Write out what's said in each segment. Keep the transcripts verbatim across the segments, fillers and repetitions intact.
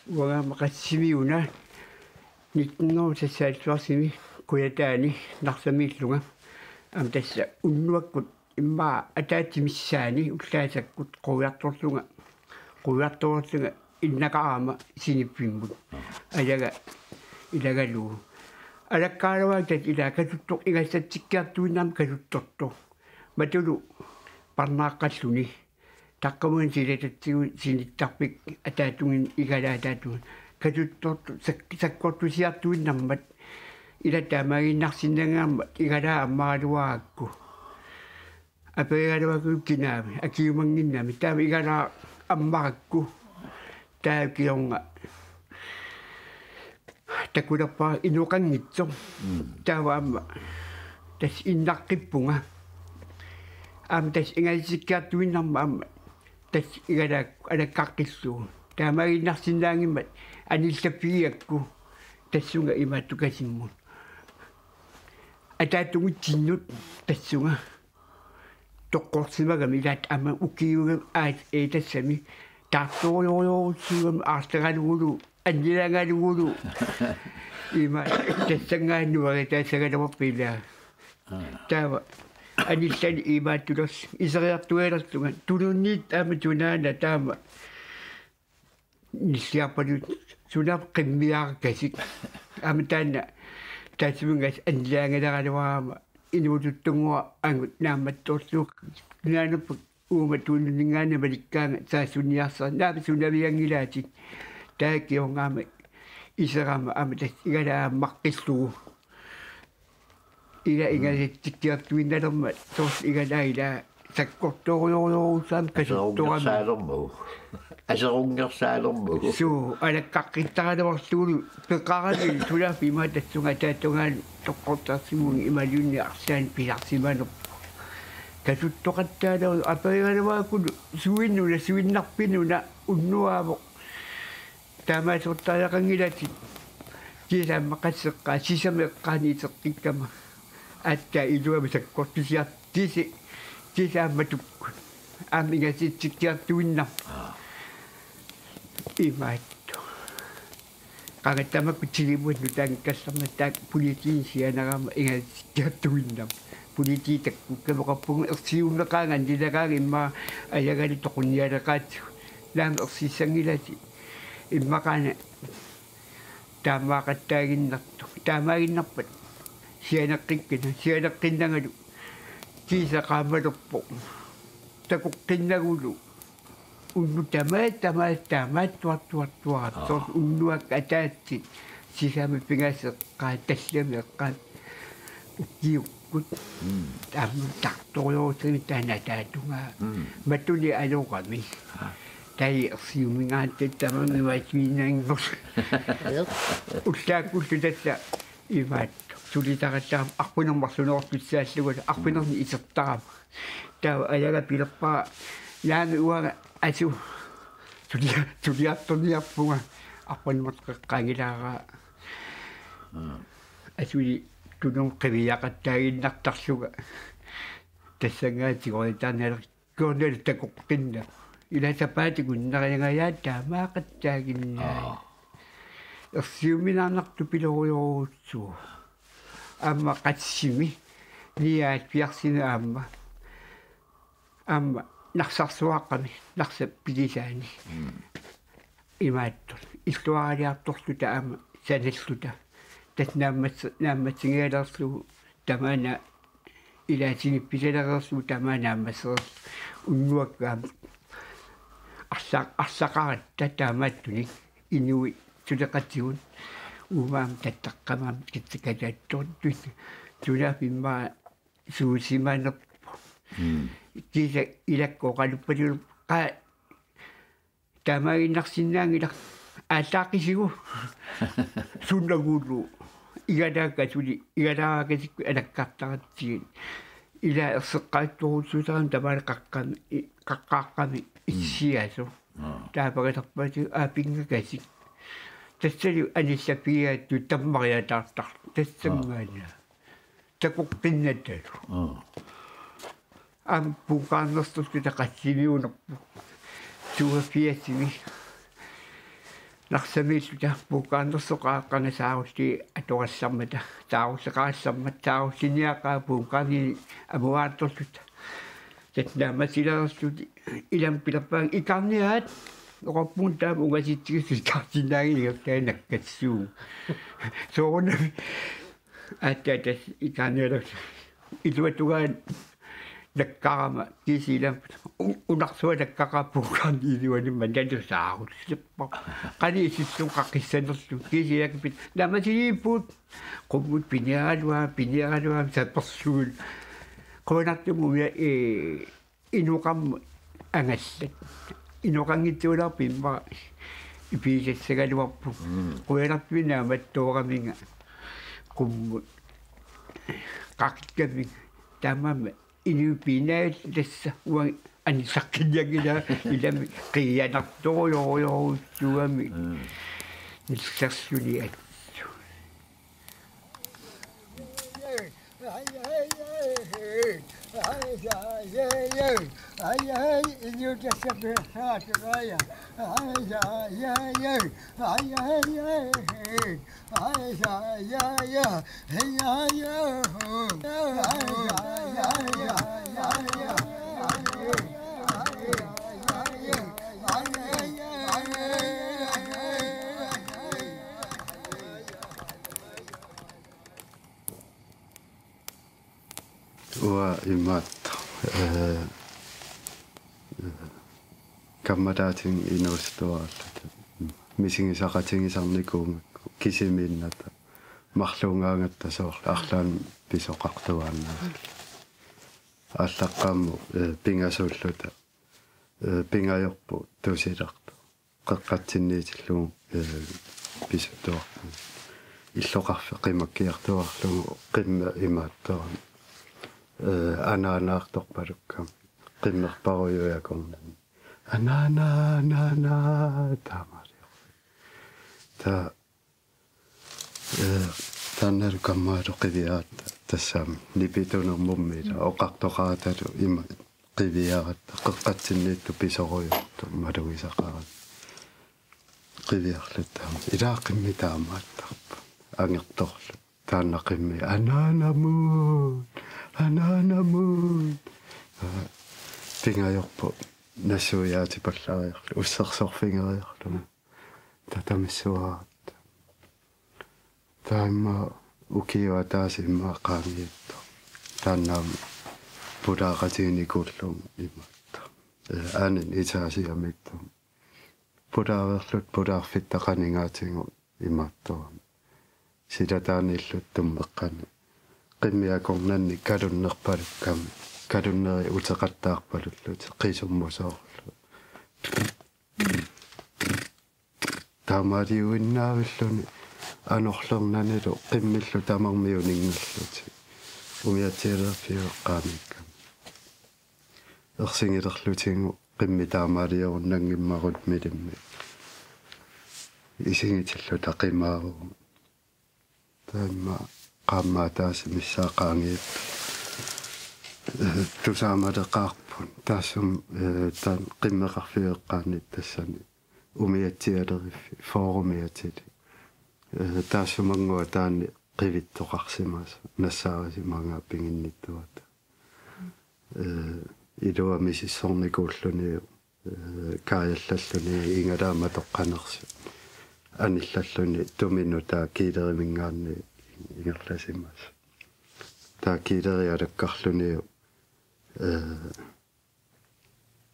Uanga aamma qassimi una nitten hundrede seksoghalvfjerdsimi Kujataani Narsamiillunga. Aamma tassa unnuakkut immaqa ataatsip missaani ullaasakkut quiartorlunga, quiartorlunga innaqarama sinippimmut. Ajaga ilagalugu. Alakkaaraluartut ilaa katuttoq ingasatsitsikkiartuinnarmat katuttortoq. Matulu parnaaqqalluni. Taqqamani silatatsigu sinittarfik ataatunngin igalaataatun. Katuttortoq sak-, sakkortusiartuinnarmat. Ila taamaaginnarsinnaannginnammat igalaa ammaraluarakku. Aperigaluarakku kinaami, akiumannginnami. Taama igalaa ammarakku. Taava kingorna takulerpara inoqanngitsoq. Mm. Taava aamma tassa innaqqippunga. Aamma tassa ingasatsitsikkiartuinnarmat aamma tassa igalaakku alakkaqqillugu. Taamaaginnarsinnaanngimmat anillaffigigakku tassunga imaattukasimmut. Ataatungitsinnut tassunga. Toqqorsimagami ilaat aamma ukiugami aat eetassami taartorujorujorujussuugami aartagalugulu annilagalugulu. Ima tassanngaanniit uaritaassagaluarput ilaa. Aa. Taava anillani imaattulerlunga iseriartualerlunga tununniit aamma tunaana taama nilliarpaluttoq sunaaffa qimmiarakasik. Aamma taanna taassumunnga annilaangaleraluarama inuututtunnguaq angut naammattoorlugu. Naanerput uuma tununninngaanniit malikkaanga saassunniarsarama naamik sunavianngilaatit. Taava kingorna aamma iserama aamma tassa igalaa ammaqqillugu. Ila ingasatsitsikkiartuinnalermat soorlu igalaa ilaa sakkortorujorujorujussuarmik katuttorami. Aserunngersaalermagu. Aserunngersaalermagu. Suu, alakkaqqittaraluarlugulu peqarani sunaaffa ima tassunga ataatungaani toqqortarsimagunik imaluunniit arlaannik pisarsimanerpoq. Katuttoqattaaleru aperigaluarakkulu suinnuna suinnarpinnuna unnuaavoq. Taamaasortariaqanngilatit. Kiisa aamma qasseqqaat sisamat eqqaanni iteqqikkama. Aatsaat iluamik sakkortusiartut kiisa, kiisa aamma tukkut. Aamma ingasatsitsikkiartuinnarmat. Aa. Imaattoq. Qanga tamakku tilimuat nutaanngikkallarmat taakku politiinit sianerama ingasatsitsikkiartuinnarmat. Politiit takkukkami oqarpugut ersiummeqaanga annileraanga immaqa ajagalu toqunnialeqaatsigut. Naamik ersissanngilatit. Immaqaana taamaaqattaaginnartoq. Taamaaginnarpat sianeqqikkina, sianeqqinnangalu kiisa qaammalerpoq. Takoqqinnagulu. Unnuk tamaat, tamaat, tamaat, tuar, tuar, tuar. Aa. Soorlu unnuakka ataatsit. Sisamat pingasut eqqaat, tallimat eqqaat. Ukiukkut. Mm. Aamma taartorujussuarmik taanna ataatungaa. Mm. Matuni ajorami. Aa. Taava ersiummingaanniit tamarmi maatsuinnaanngor. Ullaakkullu tassa imaattoq. Sulisarattaram arfineq-marlunneq ortussaallugulu arfineq-marlunneq isertarama. Taava ajaga pilerpara naamik uanga asu sulia-, suliartorniarpunga arfineq-marlunneq eqqaanngilara. Mm. Asuli tunumut qiviaqattaaginnartarlunga. Tassanngaanniit tigoriataarnialer-, kingornalu takoqqinnaq. Ila sapaatip akunneriangajaat taamaaqattaaginnarpoq. Aa. Ersiummingaannartupilorujorujussuuvoq. Aamma qassimi nioghalvfjerdsimi aamma. Aamma Narsarsuaqqami, Narsap pilisaani. Mm. Imaattoq. Illuaraliartorluta aamma sanalluta. Tassa naammas-, naammassigigaluarlugu tamaana ilaatinik pisalereerlugu tamaana naammassereerlugu unnuakka aamma arla-, arlaqaratta taamaattunik inuit suleqatigut uuma aamma tattaqqammat kitsakataattortut sunaaffa immaqa suusimanerpoq. Mm. Kiisa ilakka oqaluppallu qaa taamaaginnarsinnaanngilaq aallaaqqisigu. Sunagulu. Igalaakka suli, igalaakasikkut alakkartaratsigit. Ila erseqqaattorujussuusarami tamaani qaqqami, i-, qaqqaaqqami issiasu. Taapakatarpaatigut aapinngakkasik. Tassali anillappiaattu tammariataartarlu. Tassanngaanna. Takoqqinnatalu. Aamma puukaarnersorluta qassiniunerput. Tuafiasimi. Narsamiilluta puukaarnersoqaqqana saarulli atorassarmata, saarulleqarassammat, saarulliniaqaaq puukaarnini amuaartorluta. Tatnaamasilaarluta ilami pilerpaanga ikaarniaat oqarpunga taama ungasitsigisoq ikaarsinnaanngilanga taanna nakkassuunga. Soorunami aatsaat tassa ikaarnialerluta. Iluatungaani nakkarama kiisa ilami u-, unarsua nakkaqaaq puukaarneq iluanut mannalu saarullerpara. Qani isillugu qaqissanerlugu kiisa ilakipit naamasigiipput qummut piniaraluaa, piniaraluaa sapersuul. Qujanartumik umiat, ee, inoqarmut angallat. Inoqanngitsuulaarpoq immaqa ipiisassagaluarpugut. Qujanartumik naammattooraminga qummut qaqikkaminga. Taamaammat inuit piinnaat tassa uanga anillartinnianngilanga ilami qiianartorujorujorujussuugami. Nillerluni attu. Uanga imaattoq, ee, kammalaatigut inuusuttuaraalluta misigisaqatigisarnikuugakku kisimiinnata marluugaangatta soorlu arlaannik pisoqartuaannarluta. Aallaqqaammut, ee, pingasuulluta, ee, pingajorput tusilartoq. Qeqqatsinniitillugu, ee, pisuttuarpugut. Illoqarfik qimakkiartuaarlugu qimmit imaattoq. Ee, anaanaartorpalukkami. Qimmerparujuit akornanni. Anaana, anaana, taamaaliorfik. Taava ee, taannalu kammalaatigut qiviaratta tassami nipitunermummi ila oqartoqaratalu ima qiviaratta qeqqatsinniittoq pisorujoortoq malugisaqarami. Qiviarluta taama. Ilaa qimmit taamaattarput. Angertorluta. Taanna qimmit anaanamut. Anaanamut. Ee, pingajorput nassuiaatipallariarlugu. Ussersorfigeriarlugu. Tatamissuaratta. Taama ukiup ataatsip immaqa qaangiuttoq. Taanna aamma pulaaqatiginikuullugu imaattoq. Ee, anden etagemiittoq. Pulaareerluta pulaarfitta qaningaatigut imaattoq. Silataaniilluta tummeqqani. Qimmit akornanni kalunnerpalukkami. Kalunneri uteqattaarpalullutik qisummusoorlutik. Taamaaliuinnaavilluni anorlernanilu qimmillu tamarmik uninngerlutik. Umiatsialerfiup eqqaaniikkami. Ersigilerlutigu qimmit taamaaliurunnanngimmarunik milimmi. Isigitilluta qimaarugut. Taama qaammat ataatsip missaa qaangiuttoq. Ee, tusaamaleqaarput. Taassuma, ee, taanna qimmeqarfiup eqqaani tassani. Umiatsialeriffiup, fyrremiatilik. Ee, taassumannguaq taanna qivittoqarsimasoq. Nassaarisimagaat piginnittuata. Ee, ilua misissornikuulluniuk. Ee, kaajallalluni igalaamatoqqanersoq. Anillalluni tuminut taava kiileriminngaanniit ingerlasimasoq. Taava kiileri alakkarluniuk, ee,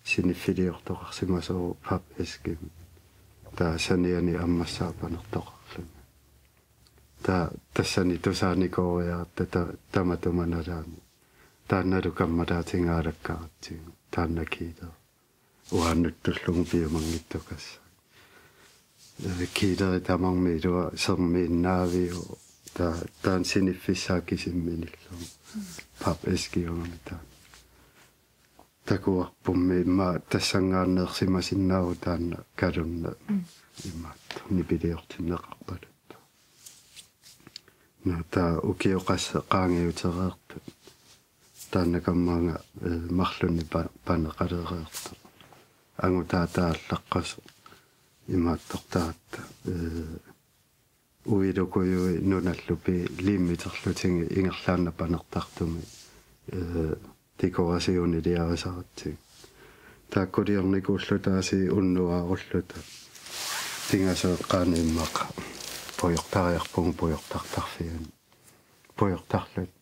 siniffiliortoqarsimasoq papæskemi. Taava saniani ammassaaq panertoqarluni. Taava tassani tusaanikooriaratta ta-, tamatuma nalaani. Taannalu kammalaatigut alakkaratsigu. Taanna kiileri. Uannuttullugu piumanngittukassaaq. Ee, kiileri tamarmik ilua sermiinnaaviuvoq, Ta-, taanna siniffissaa kisimminillugu. Papæskiugami taanna. Takuarpummi immaqa tassanngaanneersimasinnaavoq taanna kalunna. Mm. Imaattoq nipiliortinneqarpaluttoq. Nå, taava ukioqassaq qaangiutereertut. Taanna kammaanga, eh, marlunnik pa-, paneqalereertoq. Angutaata aallaqqasoq. Imaattoq taatta, eh, uilukujui nunallupi liimiterlutigit ingerlaannaq panertartumi, eh, dekorationiliarisaratsigit. Taakkuliornikuulluta aasiit unnuaarulluta. Pingasut eqqaanni immaqa pujortariarpugut pujortartarfianni. Pujortarluta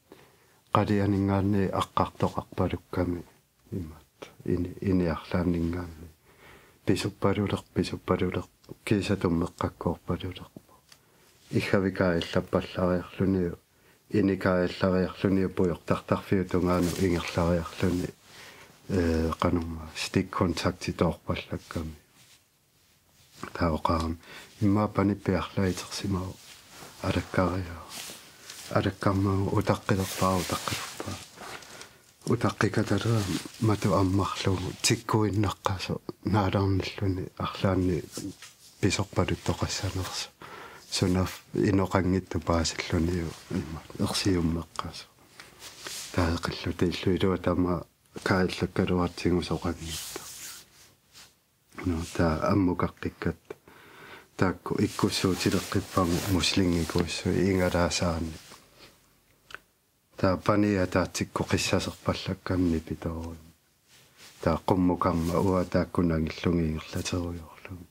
qalianinngaanniit aqqartoqarpalukkami. Imaattoq. Ini-, ini arlaanninngaanniit. Pisuppalulerpoq, pisuppalulerpoq. Kiisa tummeqqakkoorpalulerpoq. Iggavik kaajallappallariarlunilu. Ini kaajallariarlunilu pujortartarfiup tungaanut ingerlariarluni. Eh, qanormaa stikkontaktitoorpallakkami. Taava oqarami: Immaqa panippiaq arlaat itersimavoq. Alakkariaruk. Alakkarmagu utaqqilerpara, utaqqilerpara. Utaqqikatalerami matu ammarlugu tikkuinnaqqasoq naalarnilluni arlaanni pisorpaluttoqassanersoq. Sunaaffa inoqanngitsoq paasillunilu ima ersiummeqqasoq. Taava qillutillu ilua tamaat kaajallakkaluartigu soqanngitsoq. Nå, taava ammukaqqikkatut. Taakku ikkussuutileqqippagut muslingikussuit igalaasaanni. Taava paniit ataatsikkut qissaserpallakkami nipitoorujummik. Taava qummukarmat uanga taakku nangillugit ingerlaterujoorlugit.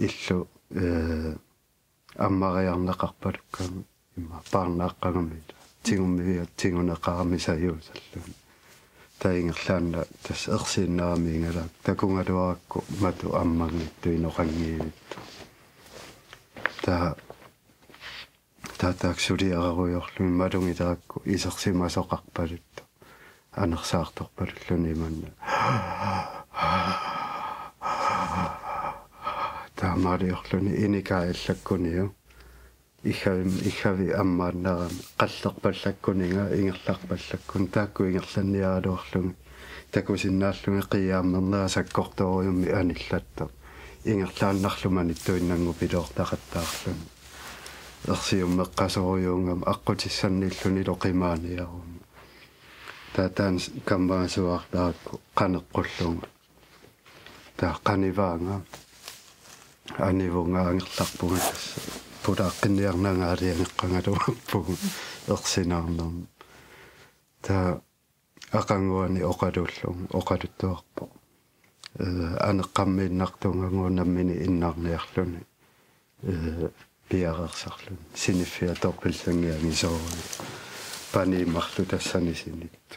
Illu, eh, ammariarneqarpalukkami immaqa paarnaaqqagami. Tigummiviat tiguneqarami sajuusarlugit. Taava ingerlaannaq tassa ersiinnarami igalaakka. Takugaluarakku matu ammanngitsoq inoqanngivittut. Taava, taava taakku suliararujoorlugit malugilerakku isersimasoqarpaluttoq. Anersaartorpalulluni imanna. Taamaaliorluni ini kaajallakkunilu. Iggavik, iggavik ammaannarami. Qallerpallakkuninnga, ingerlarpallakkuni. Taakku ingerlanniaraluarlugit. Takusinnaallugit qiiaammernerat sakkortoorujummik anillattoq. Ingerlaannarlu manittuinnanngupiloortaqattaarluni. Ersiummeqqasorujuugami aqqutissanniillunilu qimaaniaruma. Taava taanna s-, kammaasuartarakku qaneqqullunga. Taava qanivaanga. Anivunga angerlarpunga tassa. Pulaaqqinniarnanga aalajangeqqagaluarpunga. Ersinarnerma. Taava aqaguani oqaluullugu, oqaluttuarpoq. Eh, aneqqammiinnartungagu nammineq innarniarluni. Eh, piareersarluni. Siniffiata dobbeltseng angisooruni. Paniit marluk tassani sinittut.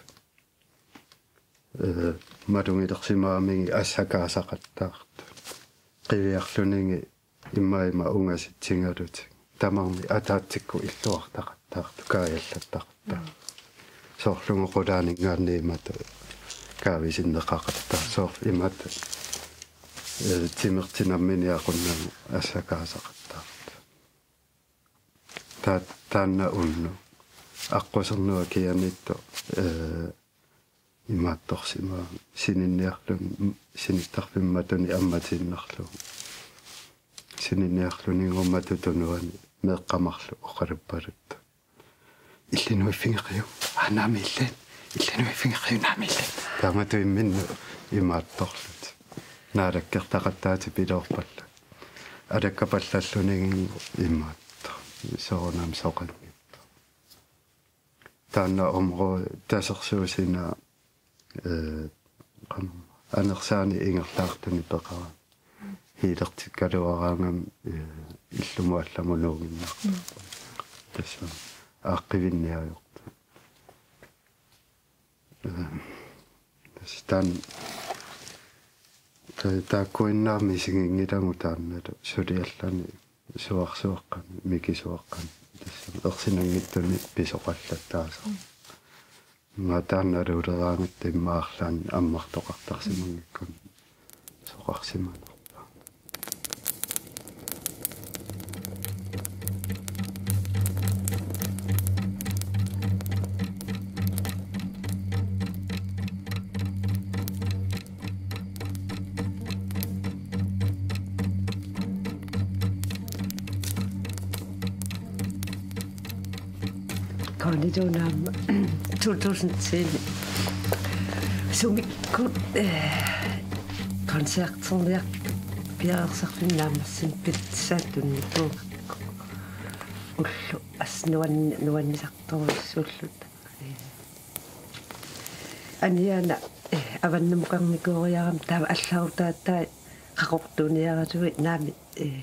Eh, malugilersimagamigit assakaasaqattaartut. Qiviarlunigit immaqa ima ungasitsigalutik. Tamarmik ataatsikkut illuartaqattaartut, kaajallattaqattaartut. Soorlu qulaaninngaanniit imatut kaavisinneqaqattaartut. Soorlu imatut, eh, timertik nammineq aqunnagu assakaasaqattaartut. Taa-, taanna unnuk. Aqqusernut akianiittoq, eh, imaattorsimavoq. Sininniarluni, m-, sinittarfimmi matunik ammatiinnarlugu. Sininniarlunilu matu tunuani meeqqat marluk oqaluppaluttoq: Illit nuiffigeqiuk? Aa, naamik illit. Illit nuiffigeqiuk? Naamik illit. Taamatut imminnut imaattorlutik. Naalakkertaqattaatip piloorpallak. Alakkapallallunilu imaattoq. Soorunami soqanngitsoq. Taanna område Tasersuup sinaani, eh, qanoq, anersaani ingerlaartunik peqarani. Healertikkaluaraangami, eh, illumut allamut nuuginnartoq. Mm. Tassa aaqqivinniartortoq. Eh, tassa taanna ta-, taakkuinnaat misiginngilagut taannalu suli allani suarsuaqqani, mikisuaqqani. Tassa ersinanngitsunik pisoqallattaasarpoq. Immaqa taanna aluuleraangatta immaqa arlaannik ammartoqartarsimanngikkuni soqarsimanerpaaq. Anitunam two thousand ten sumikkut, eh, koncerterniartut piareersarfimmi naammassineq pitissaat tunnikuugakku. Ulloq assut nuan-, nuannisartorujussuulluta. Eh, aniana, eh, avannamukarnikuuriarami taava allarutaataat qaqortuuniaraluit naamik, eh,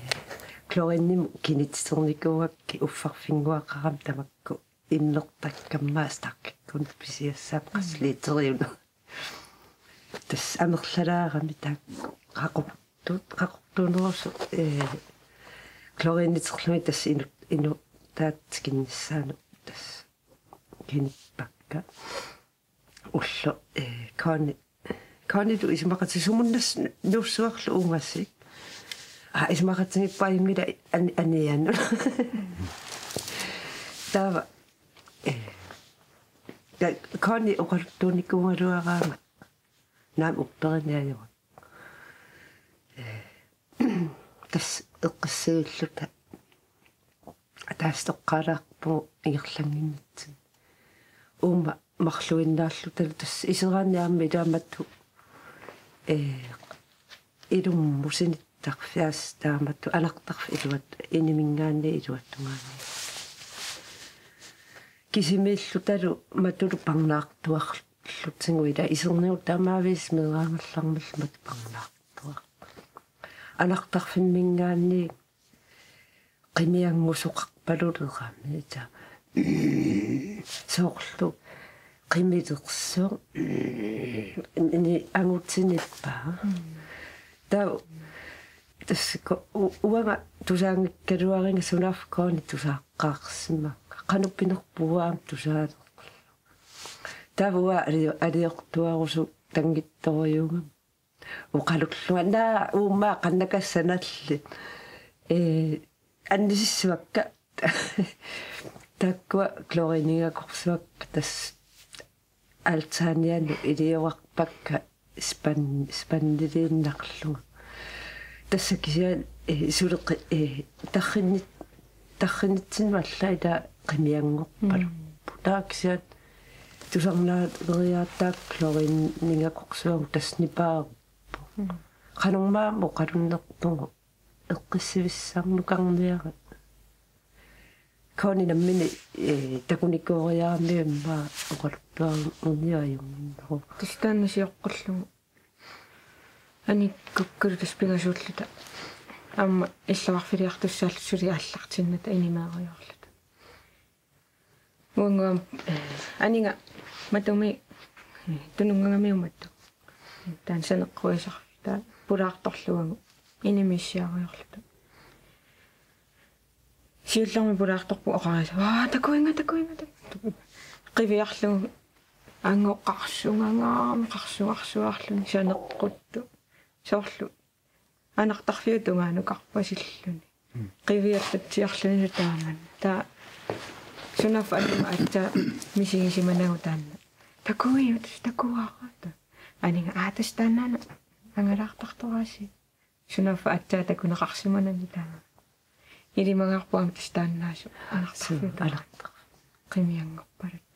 klorinimut kinitsinikuugakkit uffarfinnguaqarami tamakku immertakkamma stærkikkunut pisiassapput qassit literiunut. Tassa amerlalaarami taakku qaqortuut, qaqortuunerusut, eh, kloriniterlugit tassa inu-, inuttaat tikinnissaanut tassa kinippakka. Ulloq, eh, Connie, Connielu isumaqatit sumunnassanuussuarlu ungasik. Aa, isumaqatigiippoq ajunngilaq an-, anianut. Taava, eh, ta-, Connie oqaluttuunikuugaluaraangat naamik upperineq ajorami. Eh, tassa eqqissivilluta. Ataaseq toqqaalaarpugut ingerlannginnitsinni. Uuma marluinnaarlutalu tassa iseraanni aamma ilaamatut, eh, ilummusinittarfias taamatut anartarfik iluat-, iniminngaanniit iluatungaani. Kisimiillutalu matulu parnaartuarlutigu ila isernigut tamaviisa meeraangallarmallu matut parnaartuarluni. Anartarfimminngaanniit qimianngusoqarpalulerami ita. Soorlu qimilersoq. Ini angutinippaa. Taava tassa ko-, u-, uanga tusaanngikkaluariga sunaaffa Connie tusaaqqaarsimagakku. Qanoq pinerpoq uanga aamma tusaalerlugu. Taava uanga ali-, aliortuarusutanngitsorujuugama. Oqalullunga naak uuma qannakassaq nallit. Eh, annisissavakka. Taakkua kloriningakorsuakka tassa altaanianut iliorarpakka span-, spanniliinnarlunga. Tassa kisianni, eh, suleqi-, eh, tarrinnit-, tarrinnitsinnut allaat ila qimianngorpalupput. Mm. Taava kisianni tusarnaariaataakku kloriningakorsuagut tassa nipaaruppoq. Mm. Qanormaa oqalunnerpugut eqqissivissarnukarniarit. Connie nammineq, eh, takunikuuriarami immaqa oqaluttuarniarujussuuvoq. Tassa taanna sioqqullugu. Anikkukkalu tassa pingasuulluta. Aamma illoqarfiliartussaalluta suli aallartinnata inimeerujoorluta. Uannguaq, eh, aniga matumi, eh, tununngagamiuk matu. Taanna saneqquisarfik taava pulaartorlugu inimiissiarujoorluta. Siullermik pulaartorpugut oqarisa. Aa, takuinnga, takuinnga, takuinnga. Qiviarlugu angoqqarsungangaarami qarsuarsuarluni saneqquttoq. Soorlu anartarfiup tungaanukarpasilluni. Mm. Qiviallatsiarluni taamani. Taava sunaaffa aniga aatsaat misigisimanagu taanna. Takuiuk, tassa takuara. Aniga aa tassa taannaana angalaartartorasi. Sunaaffa aatsaat takuneqarsimanani taanna. Ilimagaarput aamma tassa taannaasut anartarfiup. Suu, anartar-. Qimianngorpaluttut.